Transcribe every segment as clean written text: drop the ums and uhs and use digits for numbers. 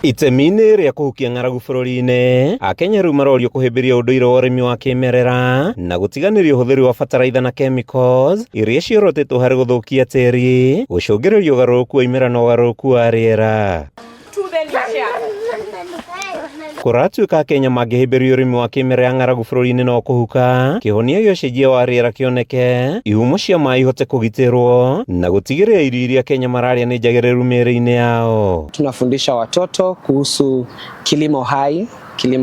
Itemi-inĩ rĩa kũhukia ng'aragu bũrũri-inĩ, Akenya rĩu marorio kũhĩmbĩria ũndũire wa ũrĩmi wa kĩmerera na gũtiganĩria ũhũthĩri wa bataraitha na chemicals iria ciorotĩtwo harĩ gũthũkia tĩri, gũcũngĩrĩria ũgarũrũku wa imera na ũgarũrũku wa rĩera. Kũratuĩka Akenya mangĩhĩmbĩria ũrĩmi wa kĩmerera ng'aragu bũrũri-inĩ no kũhuka, kĩhonia gĩa ũcenjia wa rĩera kĩoneke, ihumo cia maĩ ihote kũgitĩrwo na gũtigĩrĩra irio iria Akenya mararĩa nĩ njagĩrĩru mĩĩrĩ-inĩ yao. Tunafundisha watoto kuhusu kilimo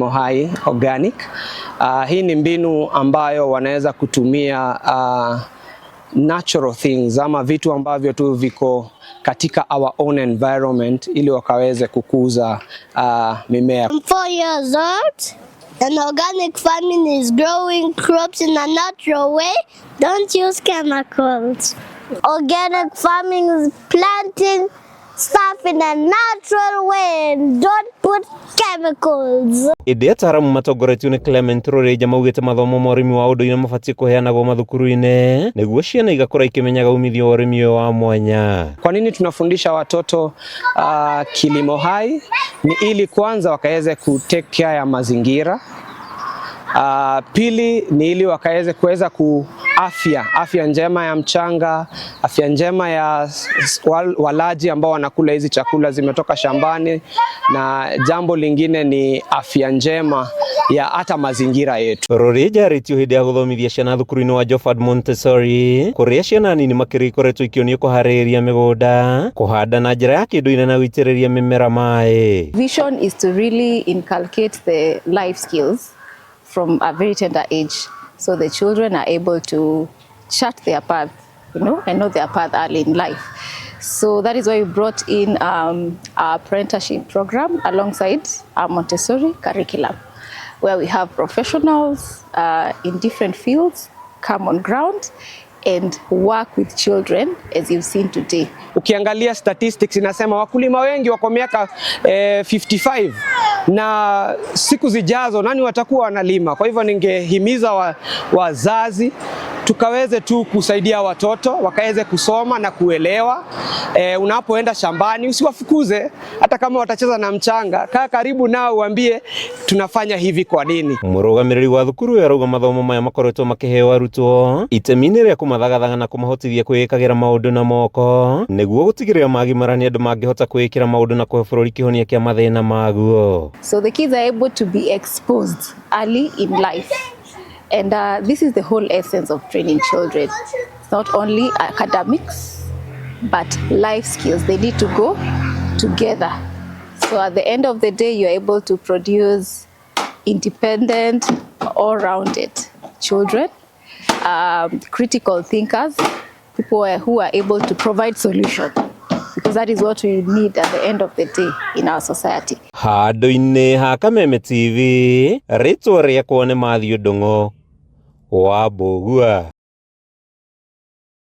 hai organic. Hii ni mbinu ambayo wanaweza kutumia natural things ama vitu ambavyo tu viko katika our own environment ili wakaweze kukuza mimea. I'm 4 years old, and organic farming is growing crops in a natural way. Don't use chemicals. Organic farming is planting stuff in a natural way and don't put chemicals. Ĩndĩ ataaramu matongoretio nĩ Clement Rũrĩnja maugĩte mathomo ma ũrĩmi wa ũndũire mabatiĩ kũheanagwo mathukuru-inĩ nĩguo ciana igakũra ikĩmenyaga umithio wa ũrĩmi ũyũ wa mwanya. Kwa nini tunafundisha watoto kilimo hai? Ni ili kwanza wakaweze ku take care ya mazingira. Pili ni ili wakaweze kuweza ku afya njema ya mchanga, afya njema ya walaji ambao wanakula hizi chakula zimetoka shambani, na jambo lingine ni afya njema ya hata mazingira yetu. Rũrĩnja arĩtio hĩndĩ ya gũthomithia ciana thukuru-inĩ wa Jofford Montessori kũrĩa ciana nini makĩria ikoretwo ikĩonio kũharĩrĩria mĩgũnda, kũhanda na njĩra ya kĩndũire na gũitĩrĩria mĩmera maĩ. Vision is to really inculcate the life skills from a very tender age, so the children are able to chart their path and know their path early in life. So that is why we brought in our apprenticeship program alongside our Montessori curriculum, where we have professionals in different fields come on ground and work with children, as you've seen today. Ukiangalia statistics inasema wakulima wengi wako miaka 55 na siku zijazo nani watakuwa wanalima? Kwa hivyo ningehimiza wazazi tukaweze tu kusaidia watoto wakaweze kusoma na kuelewa. Unapoenda shambani usiwafukuze, hata kama watacheza na mchanga, kaa karibu nao uambie tunafanya hivi kwa nini. Mũrũgamĩrĩri wa thukuru ĩyo arauga mathomo maya makoretwo makĩheo arutwo itemi-inĩ rĩa kũmathagathaga na kũmahotithia kwĩĩkagĩra maũndũ na moko nĩguo gũtigĩrĩra magimara nĩ andũ mangĩhota kwĩĩkĩra maũndũ na kũhe bũrũri kĩhonia kĩa mathĩna maguo. So the kids are able to be exposed early in life. And this is the whole essence of training children. It's not only academics, but life skills. They need to go together. So at the end of the day, you're able to produce independent, all-rounded children, critical thinkers, people who are able to provide solutions, because that is what we need at the end of the day in our society. Handũ-inĩ ha Kameme TV, rĩtwa rĩakwa nĩ Matthew Ndung'u wa Mbũgua.